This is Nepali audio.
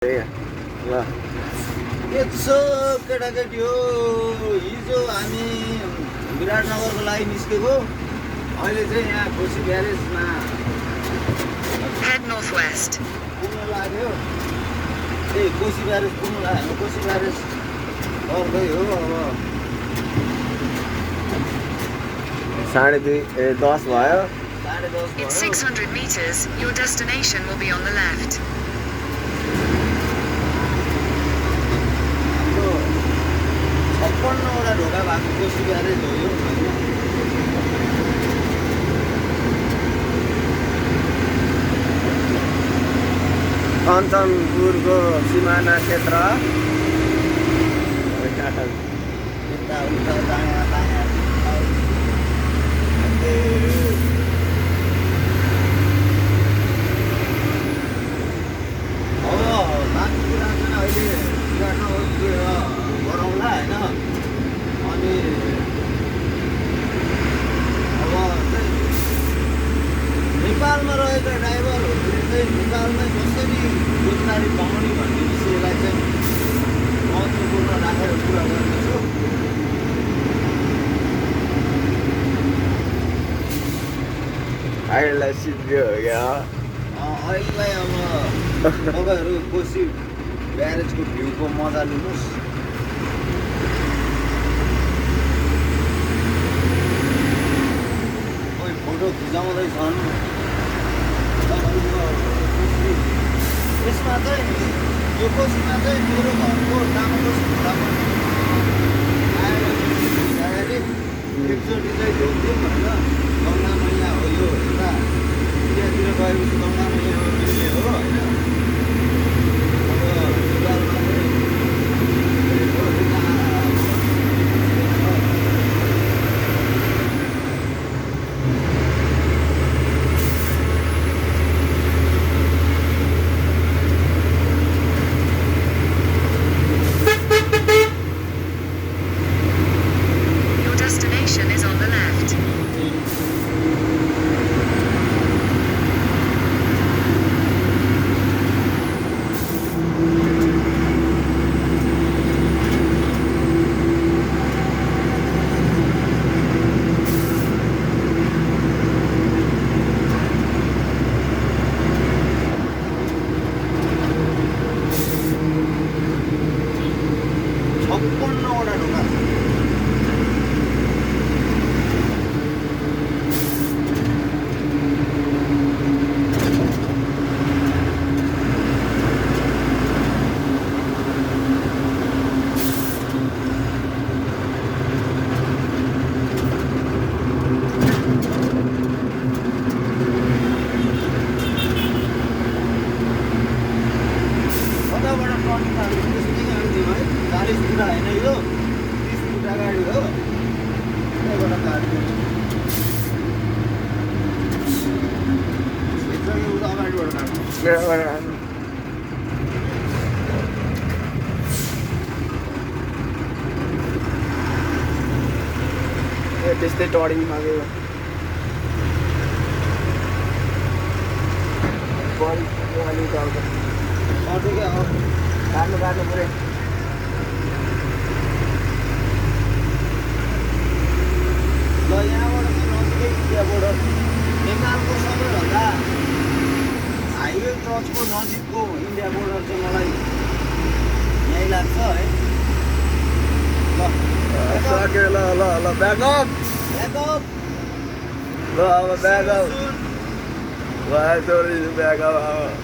ल यसो केटाकेटी हो हिजो हामी विराटनगरको लागि निस्केको अहिले चाहिँ यहाँ कोशी ब्यारेजमा Head northwest. पुग्न लाग्यो कोशी ब्यारेज पुग्न लाग्यो कोशी ब्यारेज गर्दै हो अब 10:30 भयो 10:30 In भयो 600 meters, your destination will be on the left. हाम्रो 56वटा ढोका भएको कोशी ब्यारेज हो यो कञ्चनपुरको सिमाना क्षेत्र यता उता दायाँ बायाँ बाँकी कुरा चाहिँ अहिले गरौँला होइन अनि अब चाहिँ नेपालमा रहेका ड्राइभरहरूले चाहिँ नेपालमै कसरी रोजगारी पाउने भन्ने विषयलाई चाहिँ महत्त्वपूर्ण राखेर कुरा गर्नेछु हामीलाई सिद्धियो हो क्या अहिलेलाई अब तपाईँहरू कोशी ब्यारेजको भ्यूको मजा लिनुहोस् कोही फोटो खिचाउँदैछन् तपाईँको कोशी यसमा चाहिँ यो कोशीमा चाहिँ मेरो घरको टाउको छोरा पनि आएर खिचाएर एकचोटि चाहिँ ढोक्थ्यौँ भनेर गङ्गा मैया हो यो यता इन्डियातिर गएपछि गङ्गा मैया हो मिल्ने हो होइन अब नेपालमा चाहिँ Your destination is on the left. छप्पन्नवटा ढोका छ कताबाट टर्निङ काट्यो त्यस्तै काट्थ्यौँ है 40 फुटा होइन यो 30 फुटा गाडी हो त्यहीबाट काट्यो यसरी उता अगाडिबाट काट्नु त्यस्तै टर्निङमा गयो अझै क्या काट्नु पऱ्यो ल यहाँबाट चाहिँ नजिकै इन्डिया बोर्डर नेपालको सबैभन्दा हाइवे टचको नजिकको इन्डिया बोर्डर चाहिँ मलाई यहीँ लाग्छ है सक्यो ल ब्याकअप ब्याकअप ल अब ब्याकअप भयो ब्याकअप अब